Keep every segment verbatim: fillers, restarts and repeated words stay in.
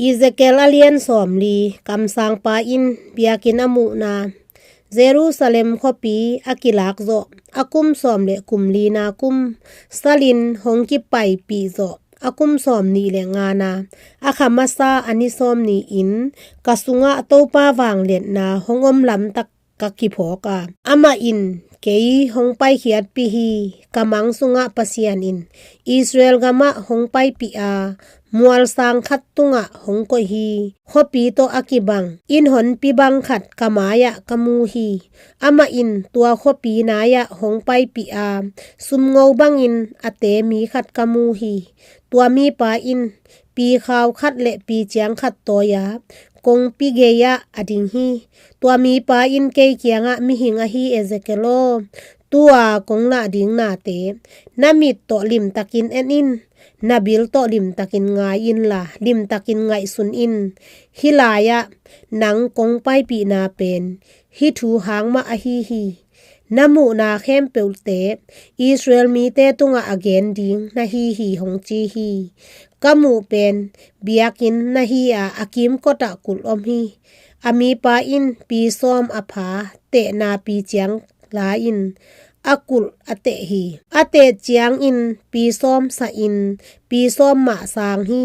Ezekiel a lian sawmli. Kamsangpa in biakinn a muhna. Jerusalem khuapi a kilak zawh a kum sawm le kum lina kum, salin hong kipaipih zawh a kum sawm nih le ngana, a kha masa a ni sawm ni-in ka sungah Topa vangliatna hong om lamtak ka kiphawk a, amah in kei hong paikhiatpih hi. Ka mang sungah Pasian in Israel gamah hong paipih a, mual sang khat tungah hong koih hi. Khuapi tawh a kibang inn honpi bang khat ka mai-ah ka mu hi. Amah in tua khuapi nai-ah hong paipih a, sumngo bangin a te mi khat ka mu hi. Tua mipa in pi khau khat le pi ciang khat tawi-a kongpi gei-ah a ding hi. Tua mipa in kei kiangah, "Mihing ahi Ezekiel aw, tua kong lah ding nate na mit tawh limtakin en in, na bil tawh limtakin ngai inla, limtakin ngaihsun in. Hih lai-ah nang kong paipihna pen hih thu hang mah ahi hi. Na muhna khempeuhte Israel mite tungah a gen ding na hi hi," hong ci hi. Ka muh pen biakinn na hi a, a kimkotah kulh om hi. A mipa in pi sawm a pha tehna pi ciang la-in a kulh a teh hi. A teh ciangin pi sawm sahin pi sawm mah sang hi.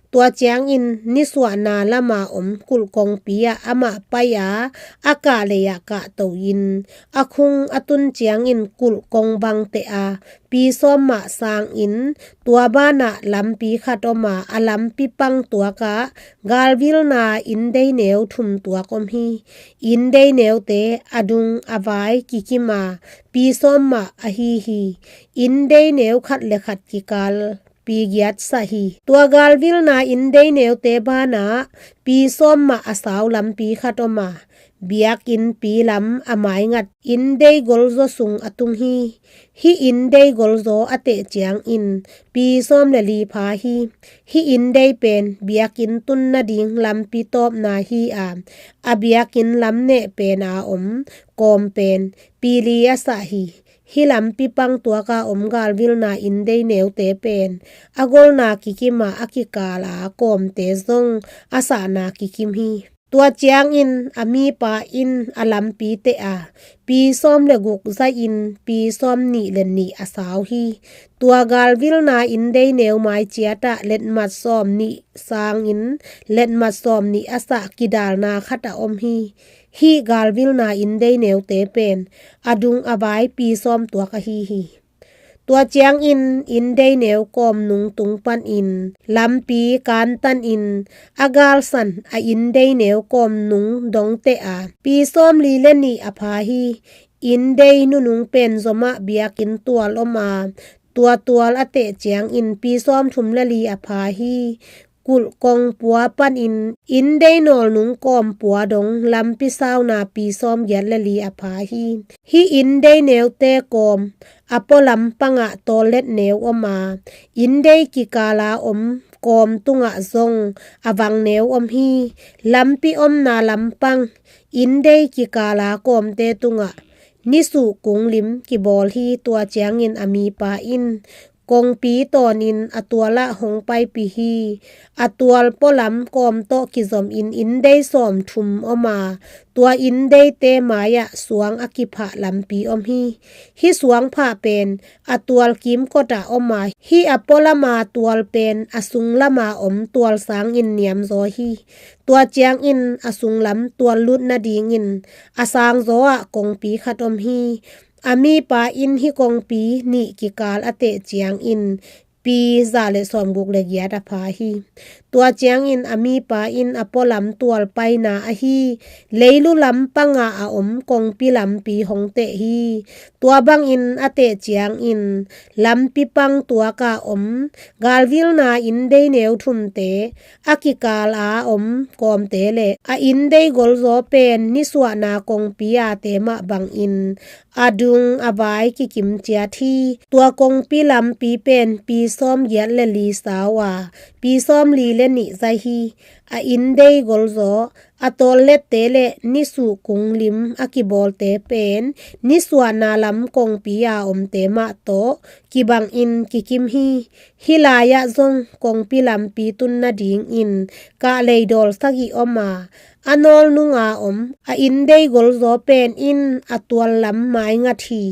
Tua ciangin nisuahna lama om kulh kongpi-ah amah pai a, a kah lei-ah kahto-in a khung a tun ciangin kulh kong bang teh a, pi sawm mah sangin tua banah lampi khat om a, a lampi pang tuakah galvilna inndei neu thum tuak om hi. Inndei neute a dung a vai kikim a, pi sawm mah ahi hi. Inndei neu khat le khat kikal pi giat sah hi. Tua galvilna inndei neute banah pi sawm mah a sau lampi khat om a, biakinnpi lam a maingat inndei golzaw sung a tung hi. Hih inndei golzaw a teh ciangin pi sawm le li pha hi. Hih inndei pen biakinn tun nading lampi tawpna hi a, a biakinn lam neh pen a om kawm pen pi li a sah hi. Hih lampi pang tuaka om galvilna inndei neute pen a golna kikim a, a kikal a kawmte zong a sahna kikim hi. Tua ciangin a mipa in a lampi teh a, pi sawm le guk zaihin pi sawm nih le nih a sau hi. Tua galvilna inndei neu mai ciatah letmat sawm nih sangin letmat sawm nih a sah kidalna khat a om hi. Hih galvilna inndei neute pen a dung a vai pi sawm tuak ahi hi. Tua ciangin inndei neu kawm nung tung panin lampi kantanin a galsan a inndei neu kawm nung dong teh a, pi sawm li le nih a pha hi. Inndei nunung pen zomah biakinn tual om a, tua tual a teh ciangin pi sawm thum le li a pha hi. Kulh kong pua panin inndei nawlnung kawm pua dong lampi sauna pi sawm giat le li a pha hi. Hih inndei neute kawm a pualam pangah tawllet neu om a, inndei kikala om kawm tungah zong a vang neu om hi. Lampi omna lampang inndei kikala kawmte tungah nisuh kunglim kibawl hi. Tua ciangin a mipa in kongpi tawnin a tualah hong paipih hi. A tual pualam kawm tawh kizomin inndei sawm thum om a, tua inndeite mai-ah suang a kiphah lampi om hi. Hih suang phah pen a tual kimkotah om a, hih a pualama tual pen a sunglama om tual sangin niamzaw hi. Tua ciangin a sunglam tual lut nadingin a sangzaw ah kongpi khat om hi. A mipa in hih kongpi nih kikal a teh ciangin pi za le sawmguk le giat a pha hi. Tua ciangin a mipa in a pualam tual paina ahi leilu lam panga a om kongpi lampi hong teh hi. Tua bangin a teh ciangin lampi pang tuaka om galvilna inndei neu thumte a kikal a om kawmte le a inndei golzaw pen nisuahna kongpi a te mah bangin a dung a vai kikim ciat hi. Tua kongpi lampi pen pi sawm giat le li sau a, pi sawm li le nih zai hi. A inndei golzaw a tawllette le nisuh kung lim a kibawlte pen nisuahna lam kongpi a omte mah tawh kibangin kikim hi. Hih lai-ah zong kongpi lampi tun nadingin kahlei dawl sagih om a, a nawl nunga om a inndei golzaw pen in a tual lam maingat hi.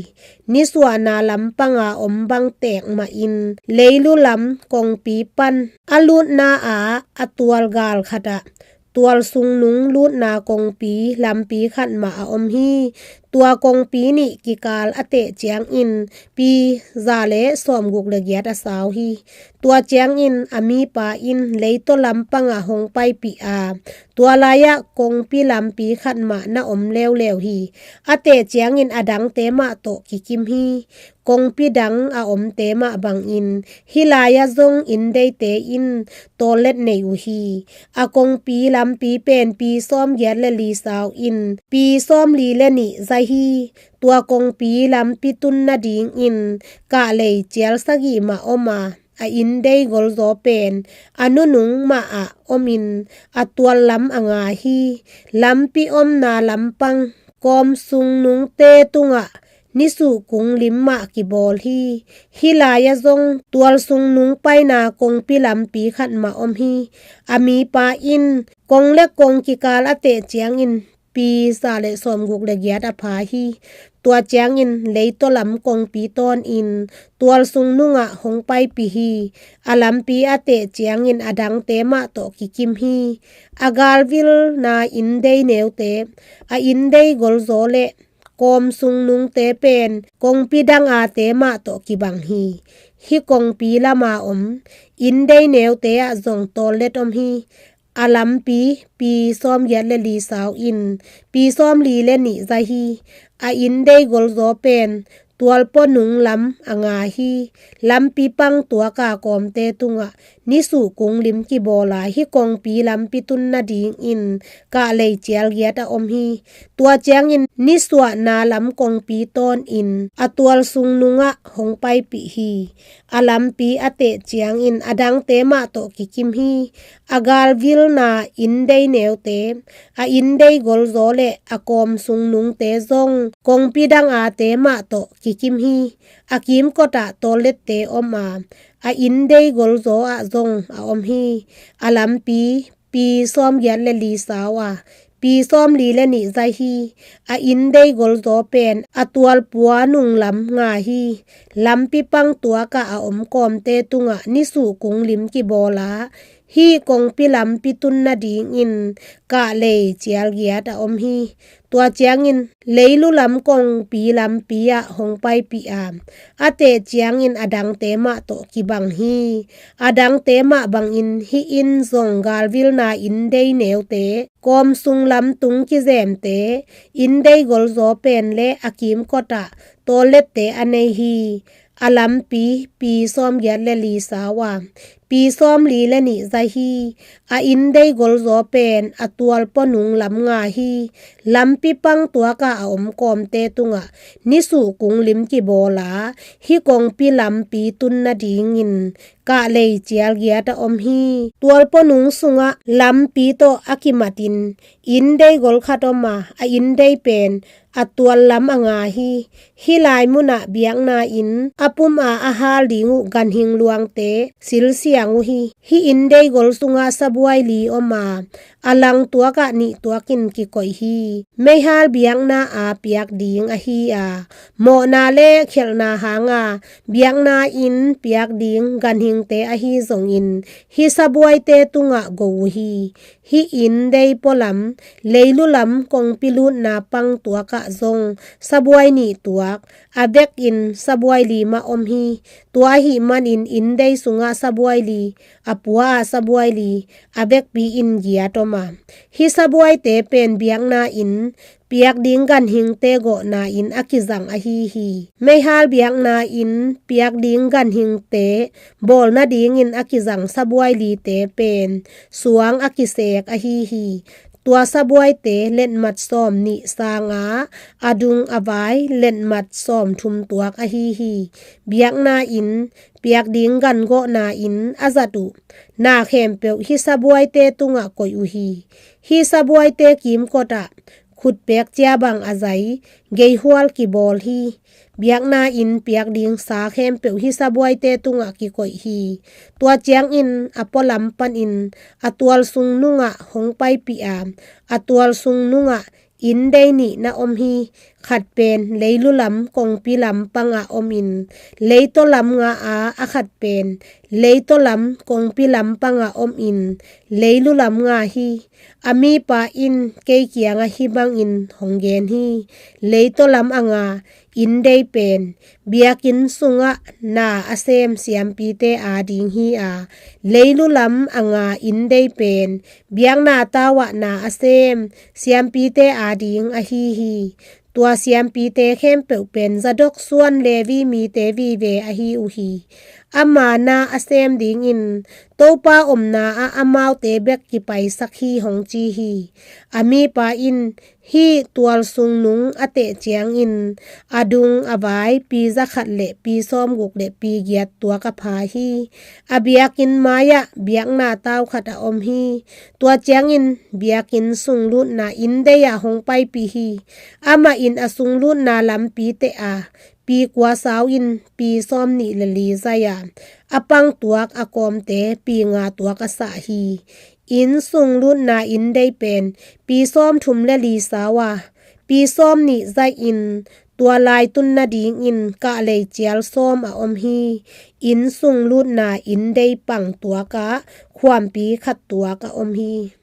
Nisuahna lam panga om bang tek mahin leilu lam kongpi pan a lutna ah a tual gal khatah tual sungnung lutna kongpi lampi khat mah a om hi. Tua kongpi nih kikal a teh ciangin pi za le sawmguk le giat a sau hi. Tua ciangin a mipa in leitaw lam panga hong paipih a, tua lai-ah kongpi lampi khat mah na om leuleu hi. A teh ciangin a dangte mah tawh kikim hi. Kongpi dang a omte mah bangin hih lai-ah zong inndeite in tawllet nei uh hi. A kongpi lampi pen pi sawmgiat le li sau in pi sawmli le nih zai hi. Tua kongpi lampi tun nadingin kahlei cial sagih mah om a, a inndei golzaw pen a nunung mah ah omin a tual lam a ngai hi. Lampi omna lampang kawm sungnungte tungah nisuh kung lim mah kibawl hi. Hih lai-ah zong tual sungnung paina kongpi lampi khat mah om hi. A mipa in kong le kong kikal a teh ciangin pi za le sawmguk le giat a pha hi. Tua ciangin leitaw lam kongpi tawnin tual sungnungah hong paipih hi. A lampi a teh ciangin a dangte mah tawh kikim hi. A galvilna inndei neute, a inndei golzaw le kawm sungnungte pen kongpi dang ate mah tawh kibang hi. Hih kongpi lama om inndei neute ah zong tawllet om hi. A lampi pi sawmgiat le li sau in pi sawmli le nih zai hi. A inndei golzaw pen tualpua nung lam a ngai hi. Lampi pang tuaka kawmte tungah nisuh kung lim kibawl a, hih kongpi lampi tun nadingin kahlei cial giat a om hi. Tua ciangin nisuahna lam kongpi tawnin a tual sungnungah hong paipih hi. A lampi a teh ciangin a dangte mah tawh kikim hi. A galvilna inndei neute, a inndei golzaw le a kawm sungnungte zong kongpi dang ate mah tawh kikim hi. A kimkotah tawllette om a, a inndei golzaw ah zong a om hi. A lampi pi sawmgiat le li sau a, pi sawmli le nih zai hi. A inndei golzaw pen a tualpua nung lam ngai hi. Lampi pang tuaka a om kawmte tungah nisuh kung lim kibawl a, hih kongpi lampi tun nadingin kahlei cial giat a om hi. Tua ciangin leilu lam kongpi lampi ah hong paipih a, a teh ciangin a dangte mah tawh kibang hi. A dangte mah bangin hih in zong galvilna inndei neute, kawm sung lam tung kizemte, inndei golzaw pen le a kimkotah tawllette a nei hi. A lampi pi sawmgiat le li sau a, pi sawmli le nih zai hi. A inndei golzaw pen a tualpua nung lam ngai hi. Lampi pang tuaka a om kawmte tungah nisuh kung lim kibawl a, hih kongpi lampi tun nadingin kahlei cial giat a om hi. Tualpua nung sungah lampi tawh a kimatin inndei gol khat om a, a inndei pen a tual lam a ngai hi. Hih lai munah biakna inn a pum a a hal ding uh ganhing luangte silsiang uh hi. Hih inndei gol sungah sabuai li om a, a langtuakah nih tuakin kikoih hi. Meihal biakna a piak ding ahi a, mawhna le khialhna hanga biakna inn piak ding ganhingte ahi zongin hih sabuaite tungah go uh hi. Hih inndei pualam, leilu lam kongpi lutna pang tuakah zong sabuai nih tuak, a vekin sabuai li mah om hi. Tua ahih manin inndei sungah sabuai li, a pua ah sabuai li, a vekpi in giat om a, hih sabuaite pen biakna inn piak ding ganhingte gawhna in a kizang ahi hi. Meihal biakna inn piak ding ganhingte bawl nadingin a kizang sabuai lite pen suang a kisek ahi hi. Tua sabuaite letmat sawm nih sanga a dung a vai letmat sawm thum tuak ahi hi. Biakna inn piak ding gangawhna inn a zat uh na khempeuh hih sabuaite tungah koih uh hi. Hih sabuaite kimkotah khutpek cia bang a zai geihual kibawl hi. Biakna inn piak ding sa khempeuh hih sabuaite tungah kikoih hi. Tua ciangin a pualam panin a tualsung nungah hong paipih a, a tualsung nungah inn dei nih na om hi. Khat pen leilu lam kongpi lam panga omin, leitaw lam nga a, a khat pen leitaw lam kongpi lam panga omin, leilu lam nga hi. A mipa in kei kiangah hih bangin hong gen hi. Leitaw lam a nga inn dei pen biakinn sungah na a sem siampite ading hi a, leilu lam a nga inn dei pen biakna tauah na a sem siampite ading ahi hi. Tua siampite khempeuh pen Zadok suan Levi mite vive ahi uh hi. Ama na a sem dingin Topa omna ah amaute bek kipaisak hi, hong ci hi. A mipa in hih tualsung nung a teh ciangin a dung a vai pi zakhat le pi sawmguk le pi giat tuak a pha hi. A biakinn mai-ah biakna tau khat a om hi. Tua ciangin biakinn sunglutna inn dei-ah hong paipih hi. Amah in a sunglutna lampi teh a, pi kua sau in pi sawm nih le li zai a, a pang tuak a kawmte pi nga tuak a sah hi. Inn sunglutna inn dei pen pi sawm thum le li sau a, pi sawm nih zai in tua lai tun nadingin kahlei cial sawm a om hi. Inn sunglutna inn dei pang tuakah khuampi khat tuak a om hi.